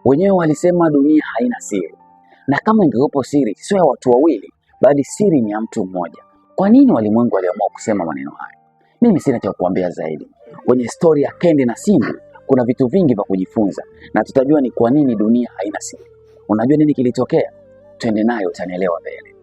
Wenyewe walisema dunia haina siri, na kama ingekuwepo siri sio ya watu wawili, bali siri ni ya mtu mmoja. Kwa nini walimwengu waliamua kusema maneno hayo? Mimi sina cha kukuambia zaidi. Kwenye stori ya Kendi na Simbi kuna vitu vingi vya kujifunza, na tutajua ni kwa nini dunia haina siri. Unajua nini kilitokea? Twende nayo, utanielewa mbele.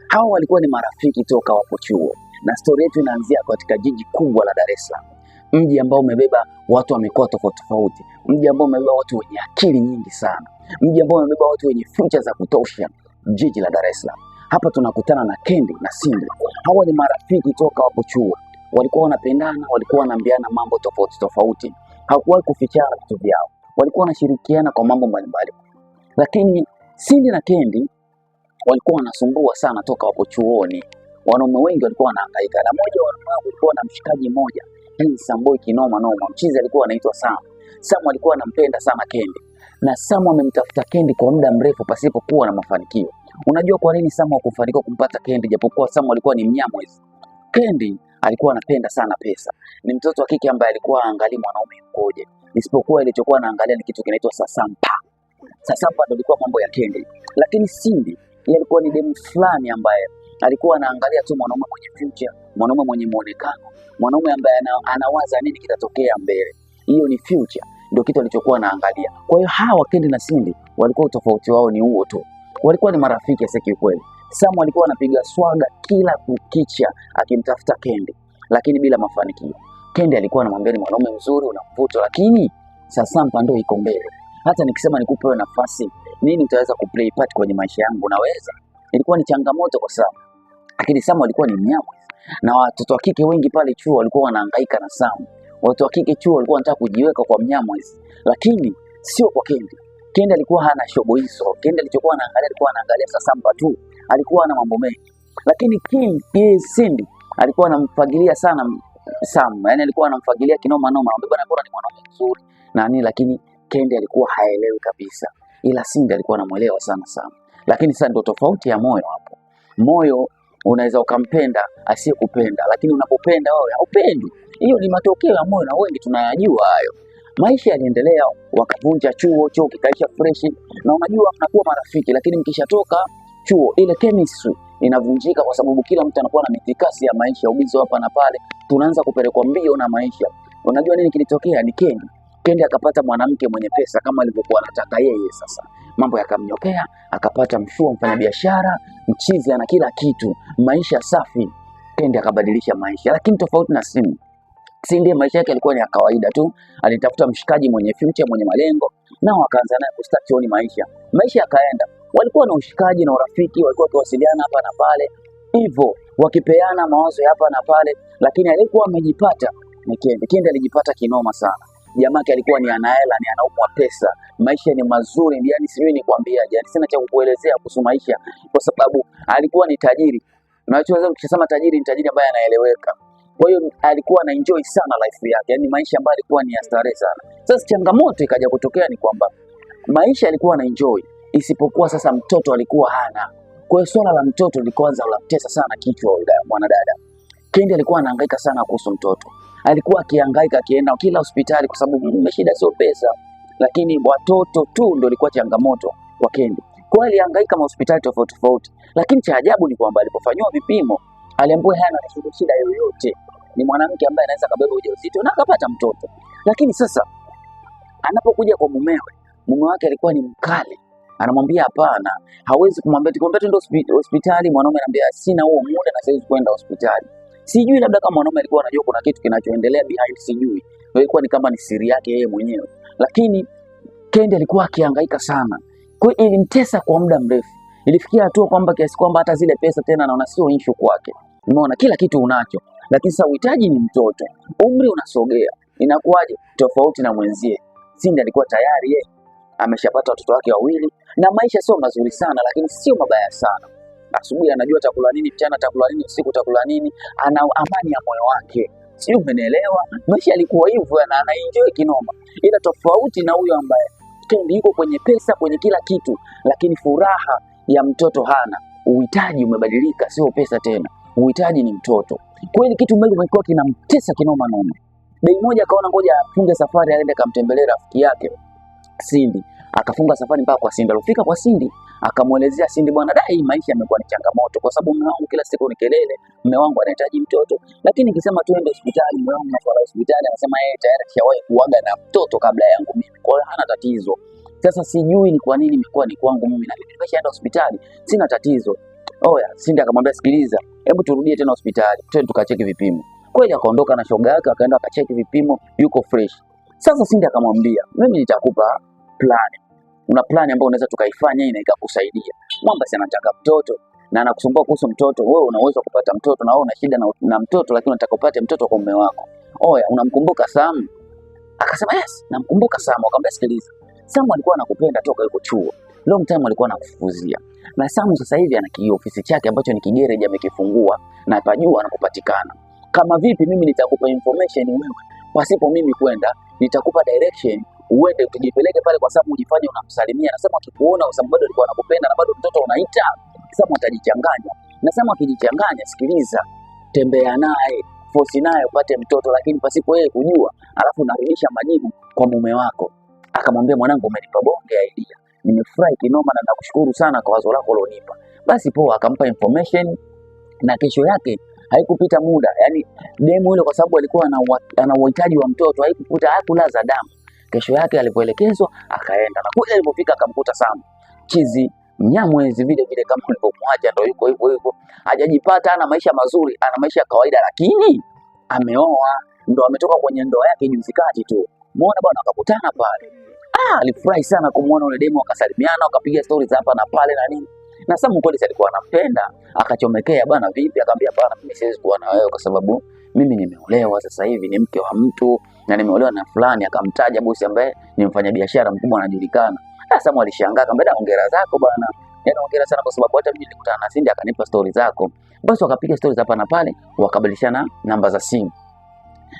Hawa walikuwa ni marafiki toka wapo chuo, na stori yetu inaanzia katika jiji kubwa la Dar es Salaam, mji ambao umebeba watu wa mikoa tofauti tofauti, mji ambao umebeba watu wenye akili nyingi sana, mji ambao umebeba watu wenye future za kutosha, jiji la Dar es Salaam. Hapa tunakutana na Kendi na Simbi. Hawa ni marafiki toka wapo chuo, walikuwa wanapendana, walikuwa wanaambiana mambo tofauti tofauti, hawakuwahi kufichana vitu vyao, walikuwa wanashirikiana kwa mambo mbalimbali. Lakini Simbi na Kendi walikuwa wanasumbua sana toka wapo chuoni. Wanaume wengi walikuwa wanahangaika, na mmoja wa wanaume wangu ulikuwa na mshikaji mmoja, yani Samboi kinoma noma, mchizi alikuwa anaitwa Sam. Sam alikuwa anampenda sana Kendi, na Sam amemtafuta Kendi kwa muda mrefu pasipokuwa na mafanikio. Unajua kwa nini Sam hakufanikiwa kumpata Kendi, japokuwa Sam alikuwa ni mnyamwezi? Kendi alikuwa anapenda sana pesa. Ni mtoto wa kike ambaye alikuwa haangalii mwanaume mkoje, isipokuwa ilichokuwa anaangalia ni kitu kinaitwa sasampa. Sasampa ndo ilikuwa mambo ya Kendi, lakini Simbi yeye alikuwa ni demu fulani ambaye alikuwa anaangalia tu mwanaume mwenye future, mwanaume mwenye muonekano, mwanaume ambaye anawaza nini kitatokea mbele. Hiyo ni future, ndio kitu alichokuwa anaangalia. Kwa hiyo hawa Kendi na Simbi walikuwa utofauti wao ni huo tu, walikuwa ni marafiki hasa kiukweli. Sam alikuwa anapiga swaga kila kukicha akimtafuta Kendi, lakini bila mafanikio. Kendi alikuwa anamwambia ni mwanaume mzuri, una mvuto, lakini Sasampa ndio iko mbele. Hata nikisema nikupe wewe nafasi, nini utaweza kuplay part kwenye maisha yangu? Naweza. Ilikuwa ni changamoto kwa Sam, lakini Sam alikuwa ni mnyama, na watoto wa kike wengi pale chuo walikuwa wanahangaika na Sam. Watoto wa kike chuo walikuwa wanataka kujiweka kwa Mnyamwezi, lakini sio kwa Kendi. Kendi alikuwa hana shobo hizo. Kendi alichokuwa anaangalia, alikuwa anaangalia Sasampa tu, alikuwa na mambo mengi. Lakini Cindy alikuwa anamfagilia sana Sam, yani alikuwa anamfagilia kinoma noma, anamwambia bwana, bora ni mwanaume mzuri na nini, lakini Kendi alikuwa haelewi kabisa, ila Cindy alikuwa anamuelewa sana Sam. Lakini sasa ndio tofauti ya moyo hapo. Moyo unaweza ukampenda asiyekupenda, lakini unapopenda wewe haupendi. Hiyo ni matokeo ya moyo na wengi tunayajua hayo. Maisha yaliendelea, wakavunja chuo, chuo kikaisha freshi, na unajua mnakuwa marafiki, lakini mkishatoka chuo ile chemistry inavunjika, kwa sababu kila mtu anakuwa na mitikasi ya maisha, ubizi hapa na pale, tunaanza kupelekwa mbio na maisha. Unajua nini kilitokea? Ni Kendi. Kendi akapata mwanamke mwenye pesa kama alivyokuwa anataka yeye. Sasa mambo yakamnyokea, akapata mshua, mfanyabiashara, mchizi, ana kila kitu, maisha safi. Kendi akabadilisha maisha, lakini tofauti na Simbi. Cindy maisha yake yalikuwa ni ya kawaida tu, alitafuta mshikaji mwenye future, mwenye malengo, nao akaanza naye kustart on maisha. Maisha yakaenda, walikuwa na ushikaji na urafiki, walikuwa wakiwasiliana hapa na pale, hivyo wakipeana mawazo ya hapa na pale, lakini aliyekuwa amejipata ni Kendi. Kendi alijipata kinoma sana. Jamaa yake alikuwa ni anahela, ni anaumwa pesa, maisha ni mazuri, yani sijui nikwambiaje, yani sina cha kukuelezea kuhusu maisha, kwa sababu alikuwa ni tajiri. Unachoweza ukisema tajiri ni tajiri ambaye anaeleweka. Kwa hiyo alikuwa ana enjoy sana life yake, yani maisha ambayo alikuwa ni ya starehe sana. Sasa changamoto ikaja kutokea ni kwamba maisha alikuwa ana enjoy, isipokuwa sasa mtoto alikuwa hana. Kwa hiyo swala la mtoto lilikuanza lamtesa sana kichwa yule mwanadada. Kendi alikuwa anahangaika sana kuhusu mtoto, alikuwa akihangaika akienda kila hospitali, kwa sababu shida sio pesa, lakini watoto tu ndio ilikuwa changamoto kwa Kendi. Kwa hiyo alihangaika mahospitali tofauti tofauti, lakini cha ajabu ni kwamba alipofanyiwa vipimo aliambiwa hana shida yoyote, ni mwanamke ambaye anaweza kabeba ujauzito na akapata mtoto. Lakini sasa anapokuja kwa mumewe, mume wake alikuwa ni mkali, anamwambia hapana, hawezi kumwambia tukwambia tuende hospitali. Mwanaume anamwambia sina huo muda na siwezi kwenda hospitali. Sijui labda kama mwanaume alikuwa anajua kuna kitu kinachoendelea behind, sijui ilikuwa ni kama ni siri yake yeye mwenyewe, lakini Kendi alikuwa akihangaika sana, kwa hiyo ilimtesa kwa muda mrefu. Ilifikia hatua kwamba kiasi kwamba hata zile pesa tena naona sio issue kwake. Umeona, kila kitu unacho, lakini sasa uhitaji ni mtoto, umri unasogea, inakuwaje? Tofauti na mwenzie. Cindy alikuwa tayari yeye ameshapata watoto wake wawili, na maisha sio mazuri sana, lakini sio mabaya sana. Asubuhi anajua atakula nini, mchana atakula nini, usiku atakula nini, ana amani ya moyo wake, sio? Umenielewa? Maisha yalikuwa hivyo na ana enjoy kinoma, ila tofauti na huyo ambaye Kendi yuko kwenye pesa, kwenye kila kitu, lakini furaha ya mtoto hana. Uhitaji umebadilika, sio pesa tena, uhitaji ni mtoto. Kwa hiyo kitu mbele kimekuwa kinamtesa kinoma noma. Bei moja akaona ngoja afunge safari aende akamtembelee rafiki yake Cindy. Akafunga safari mpaka kwa Cindy. Alipofika kwa Cindy, akamuelezea Cindy, bwana, dai maisha yamekuwa ni changamoto kwa sababu mume wangu kila siku ni kelele, mume wangu anahitaji mtoto, lakini nikisema tuende hospitali, mume wangu masuala ya hospitali anasema yeye tayari kishawahi kuaga na mtoto kabla yangu mimi, kwa hiyo hana tatizo. Sasa sijui ni kwa nini imekuwa ni kwangu mimi, na mimi nimeshaenda hospitali sina tatizo. Oya, Cindy akamwambia sikiliza, hebu turudie tena hospitali, twende tukacheki vipimo. Kweli akaondoka na shoga yake, akaenda akacheki vipimo, yuko fresh. Sasa Cindy akamwambia, mimi nitakupa plan, una plani ambayo unaweza tukaifanya na ikakusaidia. Mwamba si anataka mtoto na anakusumbua kuhusu mtoto, wewe una uwezo kupata mtoto na wewe una shida na mtoto, lakini unataka upate mtoto kwa mume wako. Oya, unamkumbuka Sam? Akasema yes, namkumbuka Sam. Akamwambia sikiliza, Sam alikuwa anakupenda toka yuko chuo, long time alikuwa anakufukuzia, na Sam sasa hivi ana kiofisi chake ambacho ni kigereji amekifungua na pajua anapopatikana. Kama vipi mimi nitakupa information wewe, pasipo mimi kwenda, nitakupa direction uende tujipeleke pale kwa sababu ujifanye unamsalimia, na Sam akikuona, kwa sababu bado alikuwa anakupenda na bado mtoto unaita, Sam atajichanganya. Na Sam akijichanganya, sikiliza, tembea naye, force naye upate mtoto, lakini pasipo yeye kujua, alafu unarudisha majibu kwa mume wako. Akamwambia, mwanangu, umenipa bonge ya idea, nimefurahi kinoma na nakushukuru sana kwa wazo lako ulionipa. Basi poa, akampa information na kesho yake haikupita muda, yani demu yule kwa sababu alikuwa ana uhitaji wa mtoto, haikukuta hakulaza damu. Kesho yake alipoelekezwa akaenda, na kule alipofika akamkuta Sam chizi Mnyamwezi vile vile kama ulivyomwacha, ndo yuko hivyo hivyo, hajajipata, ana maisha mazuri, ana maisha ya kawaida, lakini ameoa, ndo ametoka kwenye ndoa yake juzi kati tu. Muona bwana, akakutana pale. Ah, alifurahi sana kumuona yule demu, akasalimiana, wakapiga stori za hapa na pale na nini. Na Sam kweli alikuwa anampenda, akachomekea bwana, vipi? Akamwambia bwana, mimi siwezi kuwa na wewe kwa sababu mimi nimeolewa sasa hivi, ni mke wa mtu na nimeolewa na fulani. Akamtaja bosi ambaye ni mfanyabiashara mkubwa anajulikana. Ah, Sam alishangaa, akamwambia hongera zako bwana. Yaani hongera sana kwa sababu hata mimi nilikutana na Cindy akanipa stori zako. Basi wakapiga stori za hapa na pale, wakabadilishana namba za simu.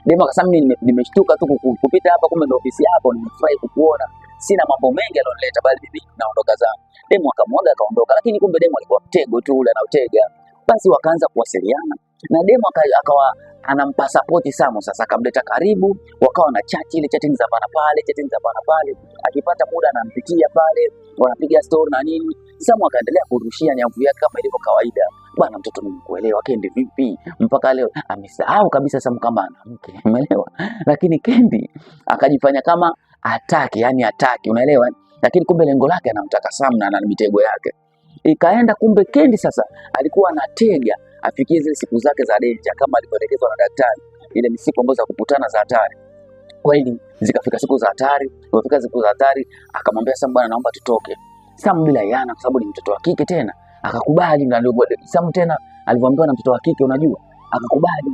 Demu akasema mimi nimeshtuka tu kupita hapa, kumbe ndio ofisi yako, nimefurahi kukuona. Sina mambo mengi alionileta, bali mimi naondoka zangu. Demu akamwaga akaondoka, lakini kumbe demu alikuwa mtego tu ule anautega. Basi wakaanza kuwasiliana na demu akawa anampa support Samu. Sasa akamleta karibu, wakawa na chat ile chatting za hapa na pale, chatting za hapa na pale, akipata muda anampitia pale, wanapiga story na nini. Samu akaendelea kurushia nyavu yake kama ilivyo kawaida. Bwana, mtoto nimekuelewa, Kendi vipi? Mpaka leo amesahau kabisa Samu kama ana mke, umeelewa? Lakini Kendi akajifanya kama hataki, yani hataki, unaelewa? Lakini kumbe lengo lake anamtaka Sam na ana mitego yake. Ikaenda kumbe Kendi sasa alikuwa anatega afikie zile siku zake za danger kama alivyoelekezwa na daktari, ile ni siku ambazo za kukutana za hatari. Kweli zikafika siku za hatari, zikafika siku za hatari, akamwambia Sam, bwana, naomba tutoke. Sam bila yana, kwa sababu ni mtoto wa kike tena, akakubali. Na ndio Sam tena alivyoambiwa na mtoto wa kike, unajua, akakubali,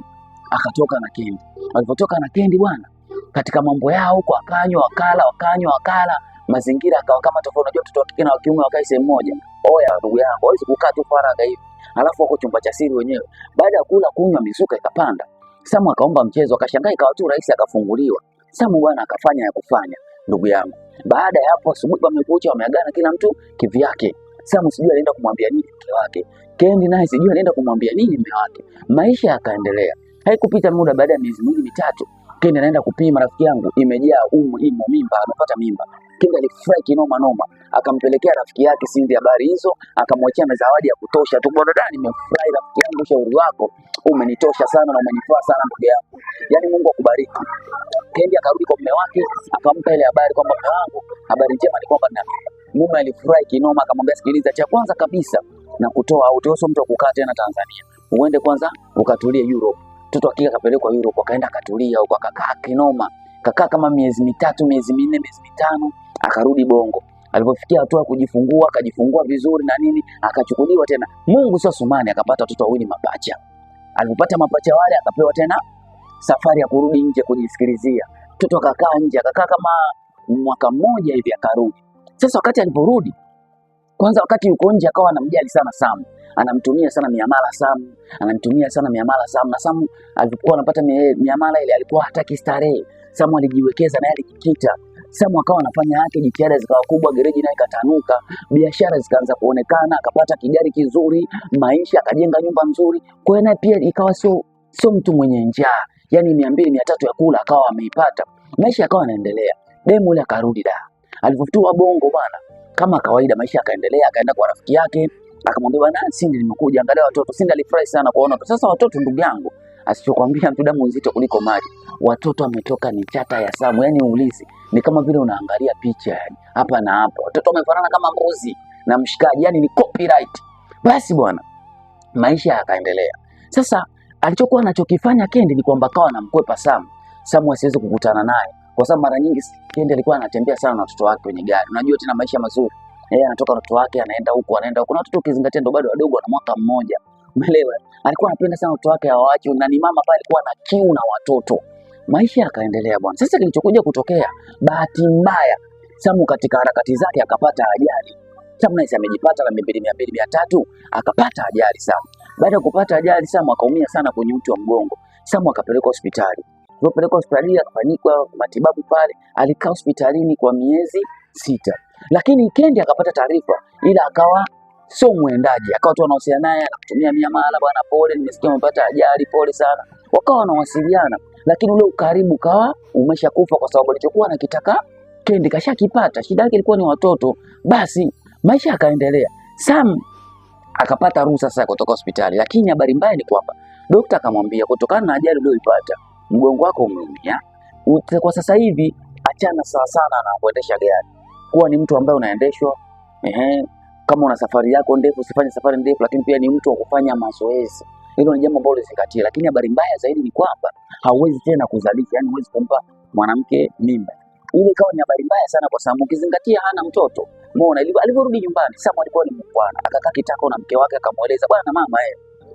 akatoka na Kendi. Alipotoka na Kendi bwana, katika mambo yao huko akanywa wakala, wakanywa wakala, mazingira akawa kama tofauti. Unajua mtoto wa kike na wa kiume wakae sehemu moja, oya ndugu yangu, hawezi kukaa tu faragha hivi, alafu wako chumba cha siri wenyewe. Baada ya kula kunywa, mizuka ikapanda. Samu akaomba mchezo, akashangaa ikawa tu rahisi, akafunguliwa. Samu bwana akafanya ya kufanya, ndugu yangu. Baada ya hapo asubuhi wamekucha, wameagana kila mtu kivyake. Samu sijui alienda kumwambia nini mke wake, Kendi naye sijui alienda kumwambia nini mume wake. Maisha yakaendelea. Haikupita muda, baada ya miezi miwili mitatu, Kendi anaenda kupima, rafiki yangu, imejaa umu imo mimba, amepata mimba. Kendi alifurahi kinoma noma, akampelekea rafiki yake Cindy habari hizo, akamwachia na zawadi ya kutosha tu. Bwana dada, nimefurahi rafiki yangu, ushauri wako umenitosha sana na umenifaa sana ndugu yangu, yaani Mungu akubariki. Kendi akarudi kwa mume wake, akampa ile habari kwamba mume wangu, habari njema ni kwamba nina mimba. Mume alifurahi kinoma, akamwambia sikiliza, cha kwanza kabisa na kutoa out, wewe sio mtu wa kukaa tena Tanzania, uende kwanza ukatulie Europe. Mtoto wa kike akapelekwa Europe, akaenda akatulia huko, akakaa kinoma, kakaa kama miezi mitatu, miezi minne, miezi mitano, akarudi Bongo. Alipofikia hatua ya kujifungua, akajifungua vizuri na nini, akachukuliwa tena. Mungu sio Sumani, akapata watoto wawili mapacha. Alipopata mapacha wale, akapewa tena safari ya kurudi nje kujisikilizia. Mtoto akakaa nje, akakaa kama mwaka mmoja hivi, akarudi. Sasa wakati aliporudi, kwanza wakati yuko nje akawa anamjali sana Sam, anamtumia sana miamala Sam, anamtumia sana miamala Sam, na Sam alikuwa anapata miamala ile, alikuwa hataki starehe. Sam alijiwekeza naye alijikita. Sam akawa anafanya yake, jitihada zikawa kubwa, gereji naye ikatanuka, biashara zikaanza kuonekana, akapata kigari kizuri, maisha, akajenga nyumba nzuri. Kwa hiyo naye pia ikawa sio mtu mwenye njaa, yani 200 300 ya kula akawa ameipata, maisha yakawa yanaendelea. Demu yule akarudi da, Alivyotua Bongo bwana, kama kawaida maisha yakaendelea, akaenda kwa rafiki yake akamwambia, bwana Cindy, nimekuja angalia watoto. Cindy alifurahi sana kuona watoto. Sasa watoto, ndugu yangu, asichokwambia mtu, damu nzito kuliko maji. Watoto wametoka ni chata ya Samu, yani uulizi, ni kama vile unaangalia picha yani, hapa na hapa. Watoto wamefanana kama mbuzi na mshikaji, yani ni copyright. Basi bwana, maisha yakaendelea. Sasa alichokuwa anachokifanya Kendi ni kwamba akawa anamkwepa Sam, Sam asiweze kukutana naye, kwa sababu mara nyingi Kendi alikuwa anatembea sana na watoto wake kwenye gari. Unajua tena maisha mazuri, yeye anatoka na watoto wake anaenda huku anaenda huku, na watoto ukizingatia ndo bado wadogo, wana mwaka mmoja, umeelewa? Alikuwa anapenda sana watoto wake hawaachi, na ni mama pale alikuwa na kiu na watoto. Maisha yakaendelea bwana. Sasa kilichokuja kutokea, bahati mbaya, Samu katika harakati zake akapata ajali. Samu naye amejipata na 200 200 300, akapata ajali Samu. Baada ya kupata ajali Samu akaumia sana kwenye uti wa mgongo. Samu akapelekwa hospitali. Alipopelekwa hospitalini akafanyikwa matibabu pale, alikaa hospitalini kwa miezi 6. Lakini Kendi akapata taarifa, ila akawa sio mwendaji, akawa tu anawasiliana naye, anakutumia miamala, bwana pole, nimesikia umepata ajali, pole sana. Wakawa wanawasiliana, lakini ule ukaribu kawa umeshakufa kwa sababu alichokuwa anakitaka Kendi kashakipata. Shida yake ilikuwa ni watoto. Basi maisha yakaendelea. Sam akapata ruhusa sasa kutoka hospitali, lakini habari mbaya ni kwamba dokta akamwambia kutokana na ajali uliyoipata mgongo wako umeumia, kwa sasa hivi achana sawa sana na kuendesha gari, kuwa ni mtu ambaye unaendeshwa. Ehe, kama una safari yako ndefu usifanye safari ndefu, lakini pia ni mtu wa kufanya mazoezi. Hilo ni jambo ambalo lizingatie, lakini habari mbaya zaidi ni kwamba hauwezi tena kuzalisha, yani huwezi kumpa mwanamke mimba. Ile ikawa ni habari mbaya sana kwa sababu ukizingatia hana mtoto. Umeona, alivyorudi nyumbani Samu alikuwa ni muungwana, akakaa kitako na mke wake akamweleza, bwana mama,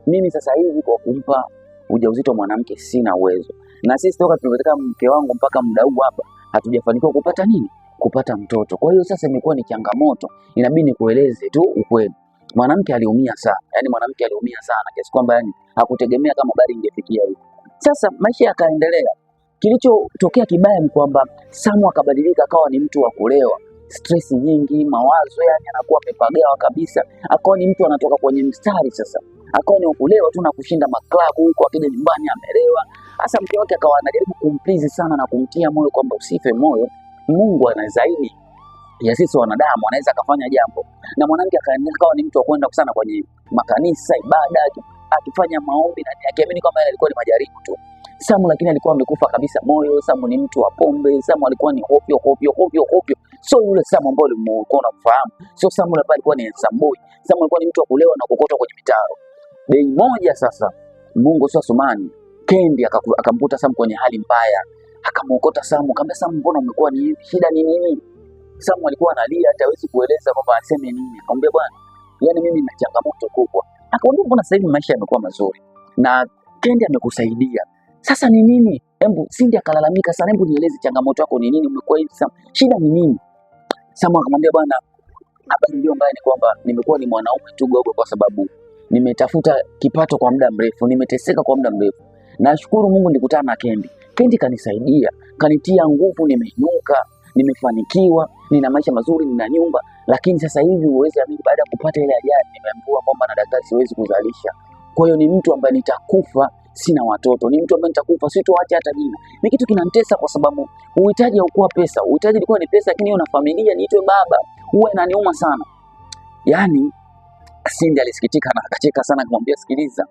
mimi sasa hivi kwa kumpa ujauzito mwanamke sina uwezo, na sisi toka tulipoteka mke wangu mpaka muda huu hapa hatujafanikiwa kupata nini, kupata mtoto. Kwa hiyo sasa imekuwa ni changamoto, inabidi nikueleze tu ukweli. Mwanamke aliumia sana, yani mwanamke aliumia sana kiasi kwamba yani hakutegemea kama habari ingefikia hivi. Sasa maisha yakaendelea. Kilichotokea kibaya ni kwamba Samu akabadilika, akawa ni mtu wa kulewa, stress nyingi, mawazo, yani anakuwa amepagawa kabisa, akawa ni mtu anatoka kwenye mstari sasa, akawa ni kulewa tu na kushinda maklabu huko, akija nyumbani amelewa. Hasa mke wake akawa anajaribu kumplizi sana na kumtia moyo kwamba usife moyo, Mungu ana zaidi ya sisi wanadamu, anaweza akafanya jambo. Na mwanamke akawa ni mtu wa kwenda sana kwenye makanisa, ibada, akifanya maombi na akiamini kwamba yale alikuwa ni majaribu tu. Samu lakini alikuwa amekufa kabisa moyo. Samu ni mtu wa pombe. Samu alikuwa ni hovyo hovyo hovyo hovyo, sio yule Samu ambaye ulikuwa unamfahamu, sio Samu ambaye alikuwa ni handsome boy. Samu alikuwa ni mtu wa kulewa na kukotwa kwenye mitaro. Bei moja sasa, Mungu sio Sumani, Kendi akamkuta Samu kwenye hali mbaya, akamuokota Samu, akamwambia Samu, mbona umekuwa ni hivi? Shida ni nini? Samu alikuwa analia, hata hawezi kueleza kwamba aseme nini. Akamwambia bwana, yani mimi nina changamoto kubwa. Akamwambia mbona sasa hivi maisha yamekuwa mazuri na Kendi amekusaidia, sasa ni nini? Hebu Cindy akalalamika sana, hebu nieleze changamoto yako ni nini, umekuwa hivi Samu, shida ni nini? Samu akamwambia bwana, habari ndio mbaya ni kwamba nimekuwa ni mwanaume tu gogo, kwa sababu nimetafuta kipato kwa muda mrefu, nimeteseka kwa muda mrefu. Nashukuru Mungu nilikutana na Kendi. Kendi kanisaidia, kanitia nguvu, nimeinuka, nimefanikiwa, nina maisha mazuri, nina nyumba. Lakini sasa hivi huwezi amini, baada ya kupata ile ajali nimeambiwa kwamba na daktari siwezi kuzalisha. Kwa hiyo ni mtu ambaye nitakufa sina watoto, ni mtu ambaye nitakufa sitoacha hata jina. Ni kitu kinanitesa kwa sababu uhitaji haukuwa pesa, uhitaji ilikuwa ni pesa, lakini hiyo na familia, niitwe baba, huwa inaniuma sana. Yaani Cindy alisikitika na akacheka sana, akamwambia sikiliza,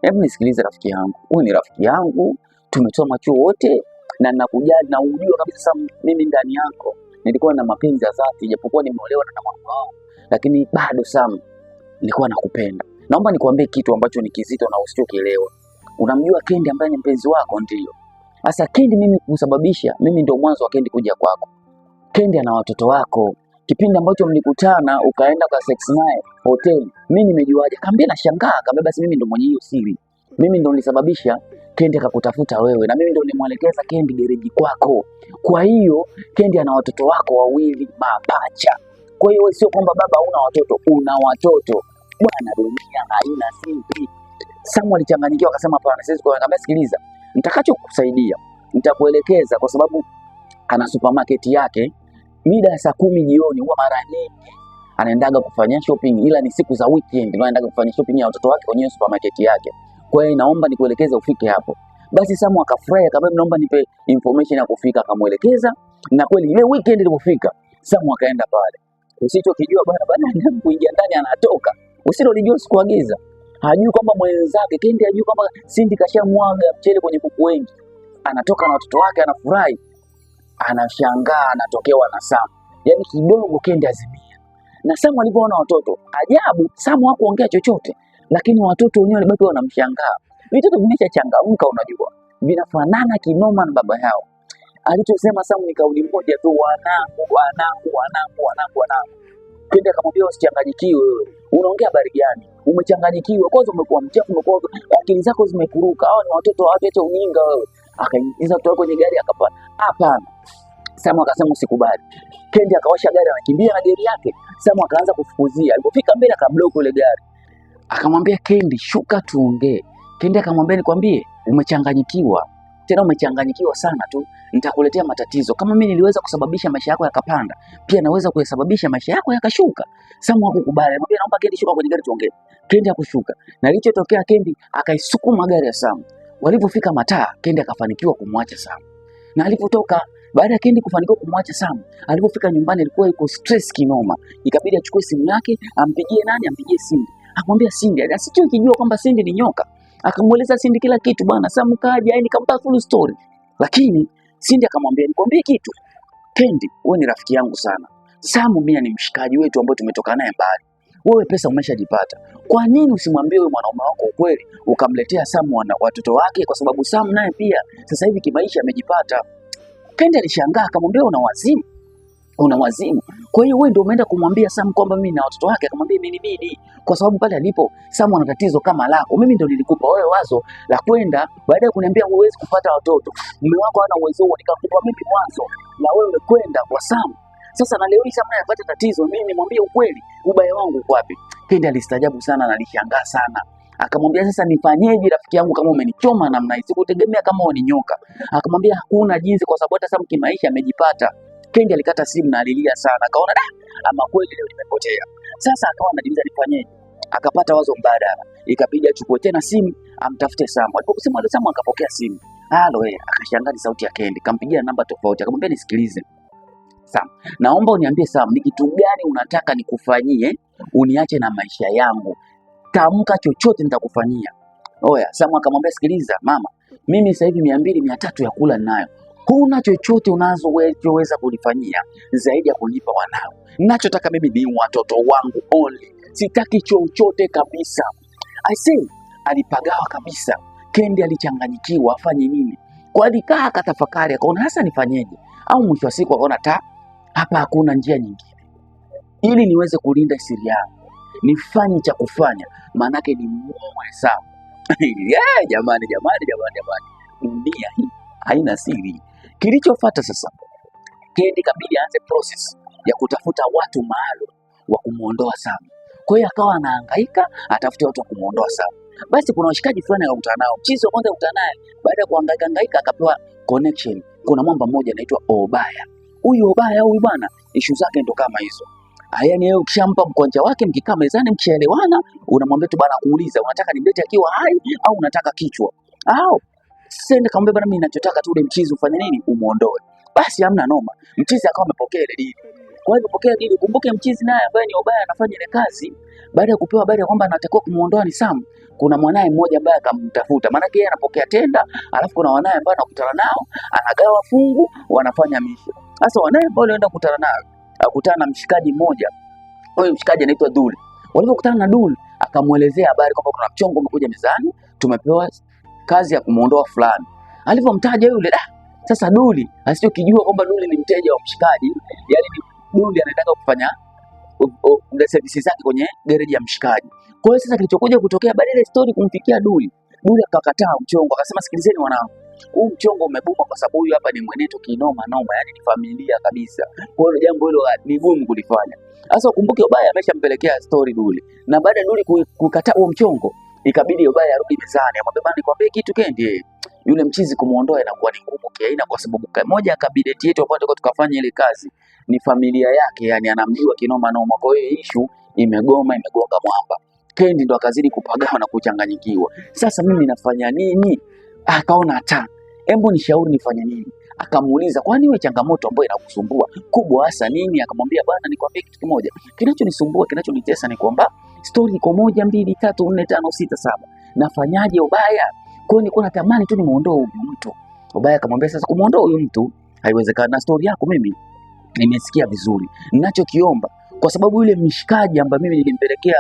hebu nisikilize rafiki yangu, huyu ni rafiki yangu, tumesoma chuo wote na nakujali na unajua kabisa sasa mimi ndani yako nilikuwa na mapenzi ya dhati, japokuwa nimeolewa na mama wangu, lakini bado Sam nilikuwa nakupenda. Naomba nikuambie kitu ambacho ni kizito na usichokielewa. Unamjua Kendi ambaye ni mpenzi wako? Ndio. Sasa Kendi mimi kusababisha, mimi ndio mwanzo wa Kendi kuja kwako. Kendi ana watoto wako. Kipindi ambacho mlikutana ukaenda kwa sex naye hoteli, mimi nimejuaje? Kaambia nashangaa, kaambia basi mimi ndo mwenye hiyo siri. Mimi ndo nilisababisha Kendi akakutafuta wewe na mimi ndo nilimwelekeza Kendi gereji kwako. Kwa hiyo Kendi ana watoto wako wawili mapacha. Kwa hiyo sio kwamba baba huna watoto, una watoto. Bwana, dunia haina siri. Samu alichanganyikiwa akasema hapana, siwezi kuwa. Akamwambia sikiliza, nitakachokusaidia nitakuelekeza, kwa sababu ana supermarket yake. Mida ya saa 10 jioni huwa mara nyingi anaendaga kufanya shopping, ila ni siku za weekend ndio anaendaga kufanya shopping ya watoto wake kwenye supermarket yake. Kwa hiyo naomba nikuelekeze ufike hapo. Basi Samu akafurahi, akamwambia naomba nipe information ya kufika, akamuelekeza na kweli ile weekend ilipofika Samu akaenda pale. Usichokijua bwana, bwana kuingia ndani anatoka. Usilolijua sikuagiza. Hajui kwamba mwenzake Kendi, hajui kwamba Cindy kashamwaga mchele kwenye kuku wengi. Anatoka na watoto wake anafurahi, anashangaa anatokewa na Samu. Yaani kidogo Kendi azimia. Na Samu alipoona watoto, ajabu, Samu hakuongea chochote, lakini watoto wenyewe walibaki wanamshangaa. Vitoto vimeshachangamka, unajua, vinafanana kinoma na baba yao. Alichosema Samu ni kauli moja tu, wanangu, wanangu, wanangu, wanangu, wanangu. Kendi akamwambia usichanganyikiwe wewe. Unaongea habari gani? Umechanganyikiwa. Kwanza umekuwa mchafu, umekuwa akili zako zimekuruka. Hawa ni watoto wa watu, acha ujinga wewe. Akaingiza watoto kwenye gari akapanda. Hapana. Samu akasema usikubali. Kendi akawasha gari anakimbia na gari yake. Samu akaanza kufukuzia. Alipofika mbele akablock ile gari. Akamwambia Kendi, shuka tuongee. Kendi akamwambia nikwambie, umechanganyikiwa. Tena umechanganyikiwa sana tu, nitakuletea matatizo. Kama mimi niliweza kusababisha maisha yako yakapanda, pia naweza kuyasababisha maisha yako yakashuka. Samu hakukubali. Alimwambia naomba Kendi shuka kwenye gari tuongee. Kendi hakushuka. Na ilichotokea Kendi akaisukuma gari ya Samu. Walipofika mataa, Kendi akafanikiwa kumwacha Samu. Na alipotoka baada ya Kendi kufanikiwa kumwacha Samu, alipofika nyumbani alikuwa yuko stress kinoma. Ikabidi achukue simu yake ampigie nani? Ampigie Cindy. Akamwambia Cindy, asichokijua kwamba Cindy ni nyoka. Akamweleza Cindy kila kitu, bwana Samu kaja, yani kampa full story. Lakini Cindy akamwambia nikwambie kitu, Kendi, wewe ni rafiki yangu sana. Samu mimi ni mshikaji wetu ambaye tumetoka naye mbali. Wewe pesa umeshajipata. Kwa nini usimwambie wewe mwanaume wako ukweli ukamletea Samu watoto wake, kwa sababu Samu naye pia sasa hivi kimaisha amejipata. Kendi alishangaa akamwambia una wazimu, una wazimu. Kwa hiyo wewe ndio umeenda kumwambia Sam kwamba mimi na watoto wake? Akamwambia imenibidi, kwa sababu pale alipo Sam ana tatizo kama lako. Mimi ndio nilikupa wewe wazo la kwenda, baada ya kuniambia huwezi kupata watoto, mume wako hana uwezo huo, nikakupa mimi mwanzo na wewe kwenda kwa Sam. Sasa na leo hii Sam naye apate tatizo, mimi nimwambie ukweli, ubaya wangu uko wapi? Kendi alistaajabu sana na alishangaa sana. Akamwambia sasa nifanyeje rafiki yangu kama umenichoma namna hii? Sikutegemea kama wewe ni nyoka. Akamwambia hakuna jinsi, kwa sababu hata Sam kimaisha amejipata. Kendi alikata simu na alilia sana, akaona da, ama kweli leo nimepotea. Sasa akawa anajiuliza nifanyeje? Akapata wazo mbadala, ikabidi achukue tena simu amtafute Samu. Aliposema ile Samu akapokea simu. Halo eh, akashangaa ni sauti ya Kendi, kampigia namba tofauti, akamwambia nisikilize Sam, naomba uniambie Sam, ni kitu gani unataka nikufanyie uniache na maisha yangu? Tamka chochote nitakufanyia. Oya, Samu akamwambia sikiliza mama, mimi sasa hivi 200 300 ya kula ninayo. Huna chochote unazoweza kunifanyia zaidi ya kunipa wanao. Nachotaka mimi ni watoto wangu only, sitaki chochote kabisa. I say, alipagawa kabisa. Kendi alichanganyikiwa afanye nini? Kwa alikaa akatafakari, akaona hasa nifanyeje? Au mwisho wa siku akaona ta hapa hakuna njia nyingine, ili niweze kulinda siri yangu nifanye cha kufanya, maanake ni muue Samu. Yeah, jamani jamani jamani jamani, dunia hii haina siri. Kilichofuata sasa, Kendi kabidi aanze process ya kutafuta watu maalum wa kumuondoa Samu. Kwa hiyo akawa anahangaika atafute watu wa kumuondoa Samu. Basi kuna washikaji fulani akakutana nao. Mchizi wa kwanza kukutana naye, baada ya kuhangaika hangaika akapewa connection. Kuna mwamba mmoja anaitwa Obaya. Huyu Obaya huyu bwana, issue zake ndo kama hizo. Yaani yeye ukishampa mkwanja wake, mkikaa mezani mkishaelewana, unamwambia tu bana, kuuliza unataka nimlete akiwa hai au unataka kichwa? Au sasa nikamwambia bana, mimi ninachotaka tu ule mchizi ufanye nini, umuondoe. Basi hamna noma. Mchizi akawa amepokea ile dili. Kwa hiyo pokea dili, kumbuke mchizi naye ambaye ni Obaya anafanya ile kazi, baada ya kupewa habari ya kwamba anatakiwa kumuondoa ni Sam, kuna mwanae mmoja ambaye akamtafuta. Maana yeye anapokea tenda, alafu kuna wanae ambao anakutana nao, anagawa fungu, wanafanya misho. Sasa wanae ambao walienda kukutana nao, akutana na mshikaji mmoja. Huyu mshikaji anaitwa Dul. Walipokutana na Dul, akamuelezea habari kwamba kuna mchongo umekuja mezani, tumepewa kazi ya kumuondoa fulani. Alivyomtaja yule, sasa Duli asichokijua kwamba Duli ni mteja wa mshikaji, yani ni Duli anataka kufanya service zake kwenye gereji ya mshikaji. Kwa hiyo sasa kilichokuja kutokea baada ile story kumfikia Duli, Duli akakataa mchongo, akasema sikilizeni wanangu, huu mchongo umebuma kwa sababu huyu hapa ni mwenetu kinoma noma, yani ni familia kabisa. Kwa hiyo jambo hilo ni gumu kulifanya. Sasa ukumbuke Obaya ameshampelekea story Duli, na baada ya Duli kukataa huo mchongo, ikabidi Obaya arudi mezani, amwambie bana, nikwambie kitu Kendi, yule mchizi kumuondoa inakuwa ni ngumu kiaina, kwa sababu moja ya kabineti yetu ambayo tulikuwa tukafanya ile kazi ni familia yake, yani anamjua kinoma noma. Kwa hiyo issue imegoma, imegonga mwamba. Kendi ndo akazidi kupagawa na kuchanganyikiwa. Sasa mimi nafanya nini? Akaona hata hebu nishauri nifanye nini? Akamuuliza, kwani wewe changamoto ambayo inakusumbua kubwa hasa nini? Akamwambia, bwana, nikwambie kitu kimoja, kinachonisumbua kinachonitesa ni kwamba stori iko moja, mbili, tatu, nne, tano, sita, saba, nafanyaje ubaya? Kwa hiyo nilikuwa natamani tu nimuondoe huyu mtu. Ubaya akamwambia, sasa kumuondoa huyu mtu haiwezekani, na stori yako mimi nimesikia vizuri. Ninachokiomba, kwa sababu yule mshikaji ambaye mimi nilimpelekea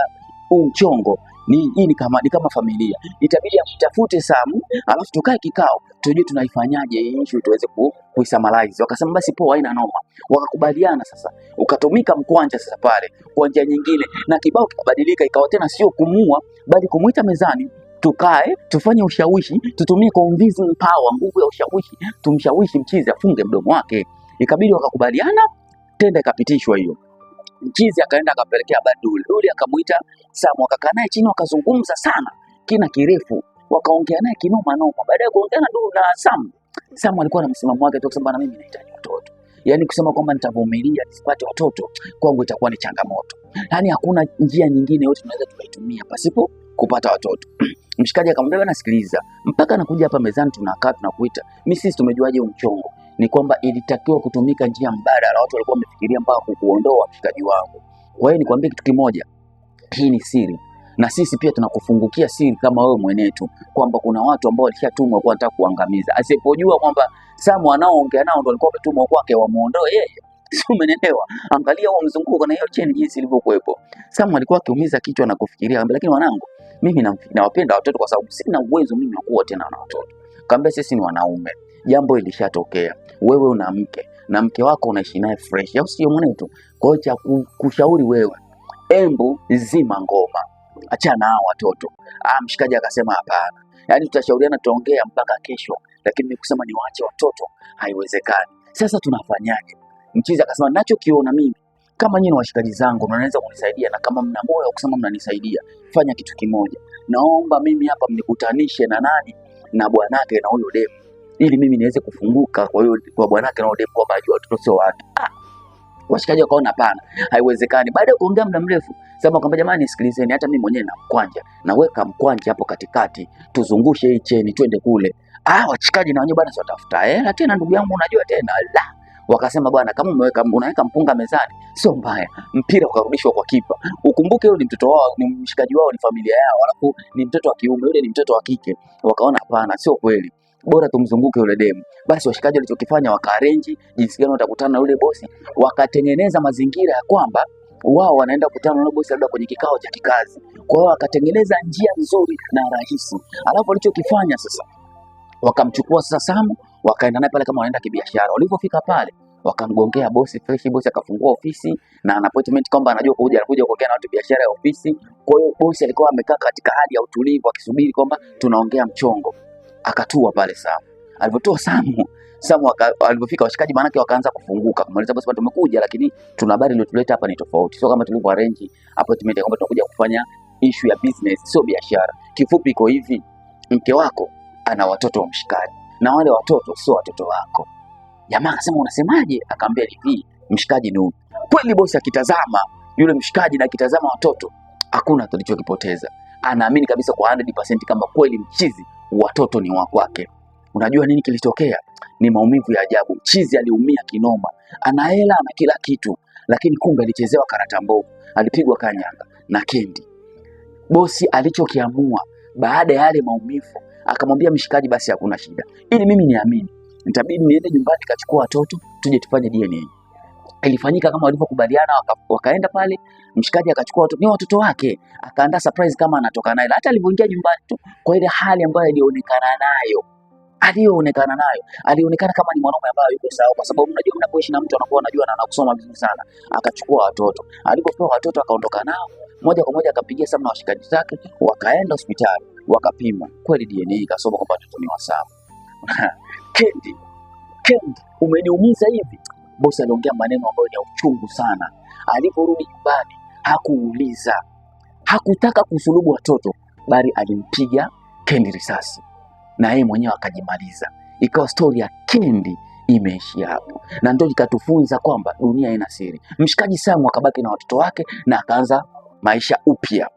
huu mchongo ni hii ni kama familia, itabidi amtafute Sam, alafu tukae kikao tujue tunaifanyaje hii issue tuweze kuisummarize. Wakasema basi poa, haina noma, wakakubaliana. Sasa ukatumika mkwanja sasa pale kwa njia nyingine, na kibao kikabadilika, ikawa tena sio kumua, bali kumuita mezani tukae tufanye ushawishi, tutumie convincing power, nguvu ya ushawishi, tumshawishi mchizi afunge mdomo wake. Ikabidi wakakubaliana, tenda ikapitishwa hiyo. Mchizi akaenda akapelekea habari Duli. Duli akamuita Samu, akakaa naye chini, wakazungumza sana kina kirefu, wakaongea naye kinoma noma. Baada ya kuongea na Duli na Samu, Samu alikuwa na msimamo wake tu kusema, bana, mimi nahitaji watoto. Yaani kusema kwamba nitavumilia nisipate watoto kwangu itakuwa ni changamoto. Yaani hakuna njia nyingine yote tunaweza tukaitumia pasipo kupata watoto. Mshikaji akamwambia, bana, sikiliza, mpaka nakuja hapa mezani tunakaa tunakuita, mimi sisi tumejuaje huu mchongo? Ni kwamba ilitakiwa kutumika njia mbadala, watu walikuwa wamefikiria mpaka kukuondoa mshikaji wangu. Kwa hiyo nikwambie kitu kimoja, hii ni siri na sisi pia tunakufungukia siri kama wewe mwenetu, kwamba kuna watu ambao walishatumwa kwa wanataka kuangamiza. Asipojua kwamba Samu anaoongea nao ndo walikuwa wametumwa kwake wamuondoe yeye, si umeelewa? Angalia huo mzunguko na hiyo chain jinsi ilivyokuwepo. Samu alikuwa akiumiza kichwa na kufikiria, lakini wanangu, mimi nawapenda watoto kwa sababu sina uwezo mimi wa kuwa tena na watoto. Kaambia sisi ni wanaume, jambo ilishatokea, wewe una mke na mke wako unaishi naye fresh, au sio mwanetu? Kwa hiyo cha kushauri wewe, embu zima ngoma, achana na hao watoto. Ah, mshikaji akasema hapana, yaani tutashauriana, tutaongea mpaka kesho, lakini mimi kusema niwaache watoto haiwezekani. Sasa tunafanyaje? Mchizi akasema nachokiona mimi kama nyinyi ni washikaji zangu mnaweza kunisaidia, na kama mna moyo wa kusema mnanisaidia, fanya kitu kimoja, naomba mimi hapa mnikutanishe na nani na bwanake na huyo demu, ili mimi niweze kufunguka kwa hiyo kwa bwanake na huyo demu kwamba ajua watoto sio wake. Washikaji wakaona hapana, haiwezekani. Baada ya kuongea muda mrefu, sema kwamba jamani, sikilizeni, hata mimi mwenyewe na mkwanja, naweka mkwanja hapo katikati, tuzungushe hii cheni twende kule. Ah, washikaji na wenyewe bwana, si watafuta hela tena, ndugu yangu, unajua tena la. Wakasema bwana, kama umeweka unaweka mpunga mezani sio mbaya. Mpira ukarudishwa kwa kipa. Ukumbuke yule ni mtoto wao, ni mshikaji wao, ni familia yao, alafu ni mtoto wa kiume, yule ni mtoto wa kike. Wakaona hapana, sio kweli, bora tumzunguke yule demu. Basi washikaji walichokifanya wakaarrange jinsi gani watakutana na yule bosi, wakatengeneza mazingira ya kwamba wao wanaenda kukutana na yule bosi labda kwenye kikao cha kikazi. Kwa hiyo wakatengeneza njia nzuri na rahisi. Alafu walichokifanya sasa, wakamchukua sasa Samu, wakaenda naye pale kama wanaenda kibiashara. Walipofika pale wakamgongea bosi fresh, bosi akafungua ofisi na ana appointment kwamba anajua kuja anakuja kuongea na watu biashara ya ofisi. Kwa hiyo bosi alikuwa amekaa katika hali ya utulivu akisubiri kwamba tunaongea mchongo. Akatua pale Samu. Alipotua Samu, Samu alipofika washikaji maanake wakaanza kufunguka. Kumaliza bosi, bwana tumekuja lakini tuna habari iliyotuleta hapa ni tofauti. Sio kama tulivyo arrange appointment kwamba tunakuja kufanya issue ya business, sio biashara. Kifupi iko hivi, mke wako ana watoto wa mshikaji na wale watoto sio watoto wako. Jamaa akasema unasemaje? Akamwambia hivi, mshikaji ni huyu. Kweli bosi akitazama yule mshikaji na akitazama watoto, hakuna tulichokipoteza. Anaamini kabisa kwa 100% kama kweli mchizi watoto ni wa kwake. Unajua nini kilitokea? Ni maumivu ya ajabu. Mchizi aliumia kinoma, ana hela ana kila kitu, lakini kumbe alichezewa karata mbovu, alipigwa kanyanga na kendi. Bosi alichokiamua baada ya yale maumivu, akamwambia mshikaji, basi hakuna shida, ili mimi niamini, nitabidi niende nyumbani nikachukua watoto tuje tufanye DNA. Ilifanyika kama walivyokubaliana, wakaenda pale, mshikaji akachukua watoto, ni watoto wake, akaandaa surprise kama anatoka naye. Hata alivyoingia nyumbani tu, kwa ile hali ambayo alionekana nayo aliyoonekana nayo, alionekana kama ni mwanaume ambaye yuko sawa, kwa sababu unajua mnapoishi na mtu anakuwa anajua na anakusoma vizuri sana. Akachukua watoto, alipopewa watoto akaondoka nao moja kwa moja, akapigia simu na washikaji zake, wakaenda hospitali wakapima, kweli DNA ikasoma kwamba watoto ni wa Samu. Kendi, Kendi, umeniumiza hivi. Bosi aliongea maneno ambayo ni ya uchungu sana. Aliporudi nyumbani hakuuliza, hakutaka kusulubu watoto, bali alimpiga Kendi risasi na yeye mwenyewe akajimaliza. Ikawa stori ya Kendi imeishia hapo, na ndio ikatufunza kwamba dunia ina siri. Mshikaji Samu akabaki na watoto wake na akaanza maisha upya.